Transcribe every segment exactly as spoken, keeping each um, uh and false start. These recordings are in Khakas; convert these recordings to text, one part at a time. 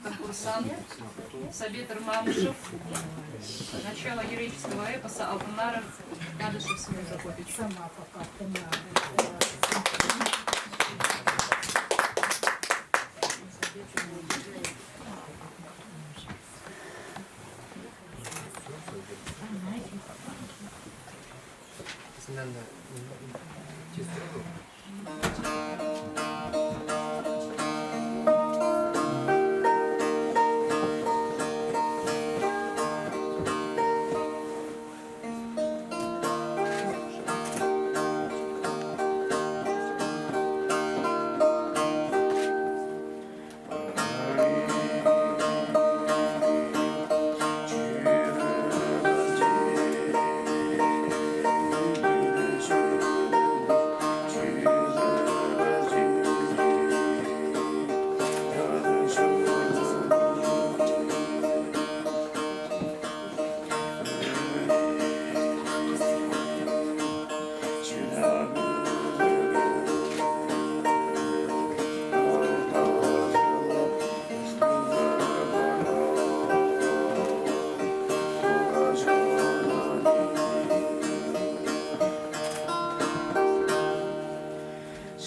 Конкурсант Сабитр Мамышев. Начало героического эпоса «Алтын Арығ». Надо, чтобы всё не забыть. Сама пока.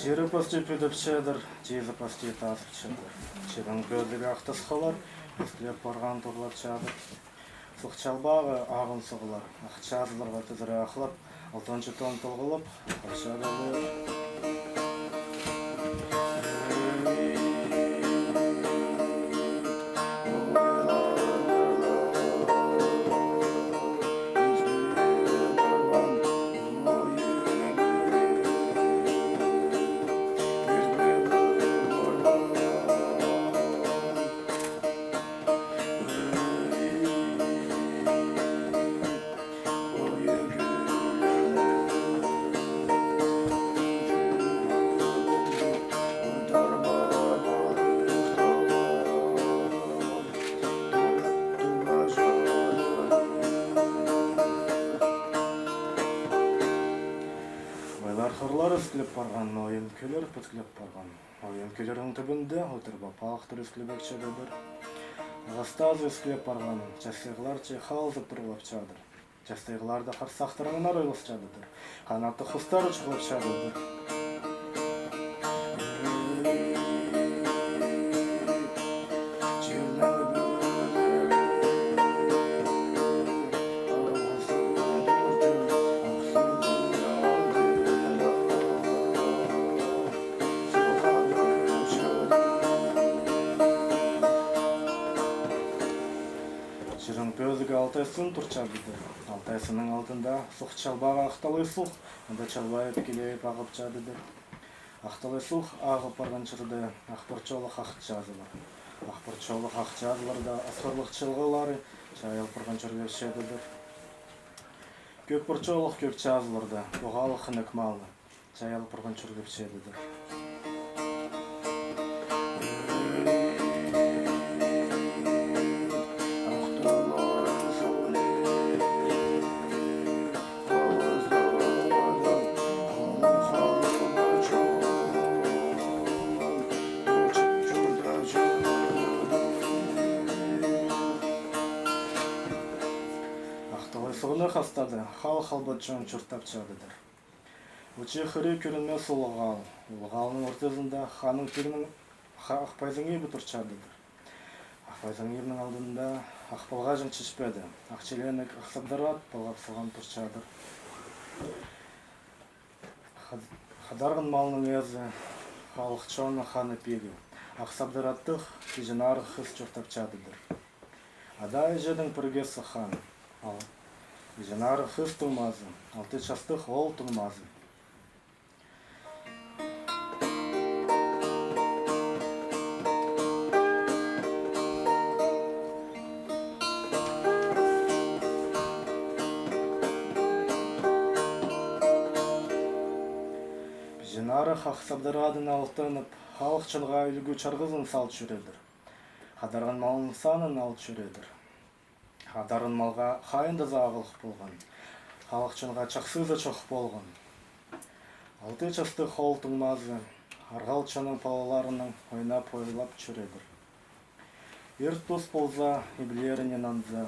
Чирі пасти пӱдіпчедір, чизі пасти тазыпчадыр. Чирнің пӧзігі ах тасхыллар ӧскілеп парған турлапчадыр. Суғ чалбағы ағын суғлар ах чазыларға тізіре ахлап, алтынҷы том толғалап, ахчадылар. Ойлар-хырлар ӧскілеп парған, ойын-кӱйлер пӱткілеп парған. Ойын-кӱйлернің тӱбінде утыр папа ах тур ӧскілебекчедір. Ағастазы ӧскілеп парған, частығлар че халзып турлапчадыр. Частығларда харсахтар аңнар ойласчадыр. Ханаттығ хустар чуғлапчадыр. Чирнің пӧзігі Алтай сын турчадыр. Алтай сынның алтында суғ чалбағы Ах Талай суғ, анда чалбайып, килейіп ағыпчадыр. Ах Талай суғ ағып парған чирде ах пурчолығ ах чазылар. Ах пурчолығ ах чазыларда асхырлығ чылғалары чайыл парған чӧргепчедір. Кӧк пурчолығ кӧк чазыларда тоғалығ хынығ малы чайыл парған чӧргепчедір. Ах Талай суғны хастада халых албат чон чуртапчадыр. Учы хыри кӧрінмес улуғ аал. Улуғ аалның ортызында ханның пигнің ха-, Ах Пайзың ибі турчадыр. Ах Пайзың ибінің алдында ах пылғаҷаң чечпеде, ах чилінніг, ах сабдар ат пылғап салған турчадыр. Хад-, хадарған малның ээзі, халых чонның ханы пигі, ах сабдар аттығ Киҷен Арығ хыс чуртапчадыр. Ада-іҷедең пірге сыххан, ал Киҷен Арығ хыс туңмазы, алты частығ оол туңмазы. Киҷен Арығ ах сабдар адын алтанып, халых чонға ӱлгӱ-чарғызын сал чӧредір. Хадарған малның санын ал чӧредір. Хадарған малға хайында за ағылығ полған, халых чонға чахсы за чох полған. Алты частығ оол туңмазы арғал чонның палаларынаң ойнап-ойлап чӧредір. Ир тус полза, иблеріне нанза,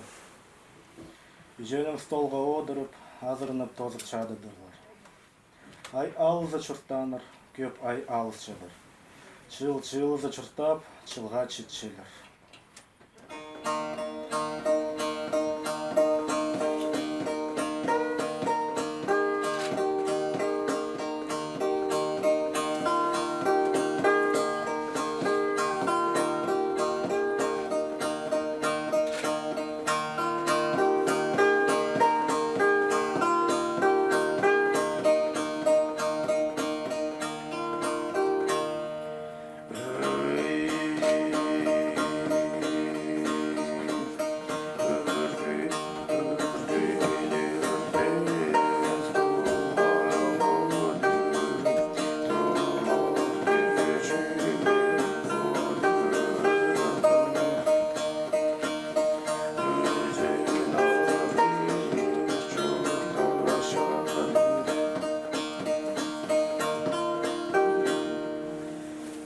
іҷенің столға одырып, азыранып тозып чадыдырлар. Ай алызы чуртааннар, кӧп ай алысчадыр. Чыл чылызы чуртап, чылға читчелер.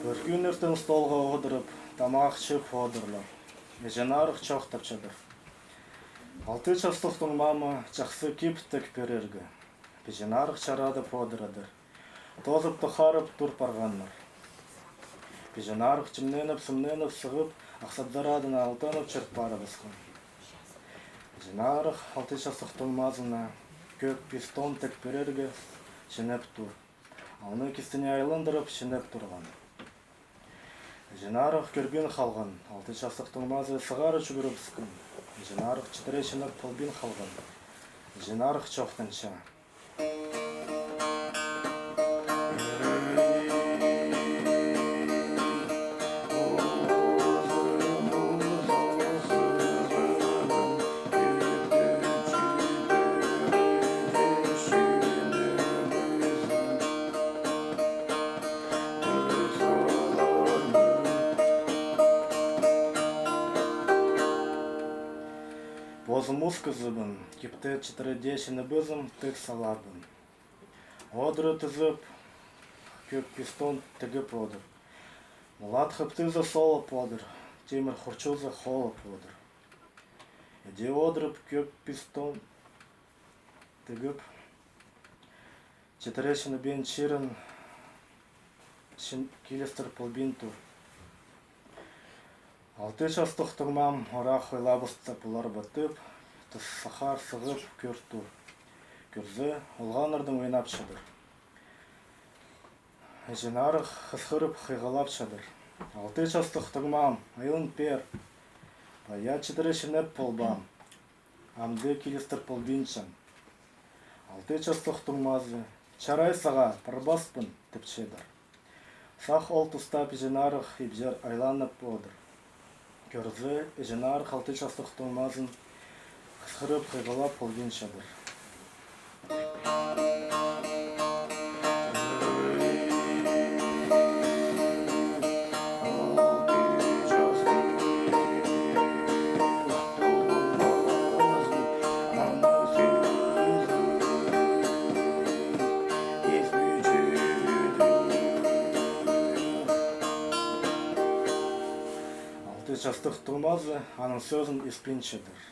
Пір кӱн иртен столға одырып, тамах чіп одырлар. Іҷен-арығ чоохтапчадыр. Алты частығ туңмаама чахсы кип тік пирерге. Іҷен-арығ чарадып одырадыр. Тозып-тохарып тур парғаннар. Іҷен-арығ чимненіп-сымненіп сығып, ахсадзар адына алтанып чӧр парыбысхан. Іҷен-арығ алты частығ туңмазына кӧк пистон тік пирерге чинеп тур. Алны кистіне айландырып чинеп турған. Іҷен-арығ кӧрбин халған, алты частығ туңмазы сығара чӱгӱрібіскен. Іҷен-арығ читіре чинеп полбин халған. Іҷен-арығ чоохтанча. Позым ус кізібін, кипті читіре дее чинібізім, тік саларбын. Одыра тізіп, кӧк пистон тігіп одыр. Мулат хыптызы солып одыр, тимір хурчузы холып одыр. Іди одырып, кӧк пистон тігіп, читіре чинібин чирін чин-, килістір полбин тур. Алты частығ туңмам орах ойлабыста полар ба тіп, тыс сахар сығып кӧр тур. Кӧрзе, олғаннарның ойнапчадыр. Іҷен-арығ хысхырып хыйғылапчадыр. Алты частығ туңмам, айлан пеер. Пая читіре чинеп полбаам. Амды килістір полбинчам. Алты частығ туңмазы: «Чарай сағаа, парбаспын», — тіпчедір. Сах ол туста Іҷен-арығ ибзер айланып одыр. Кӧрзе, Іҷен-арығ алты частығ туңмазын хысхырып хыйғылап полбинчадыр. Алты частығ туңмазы аның сӧзін испинчедір.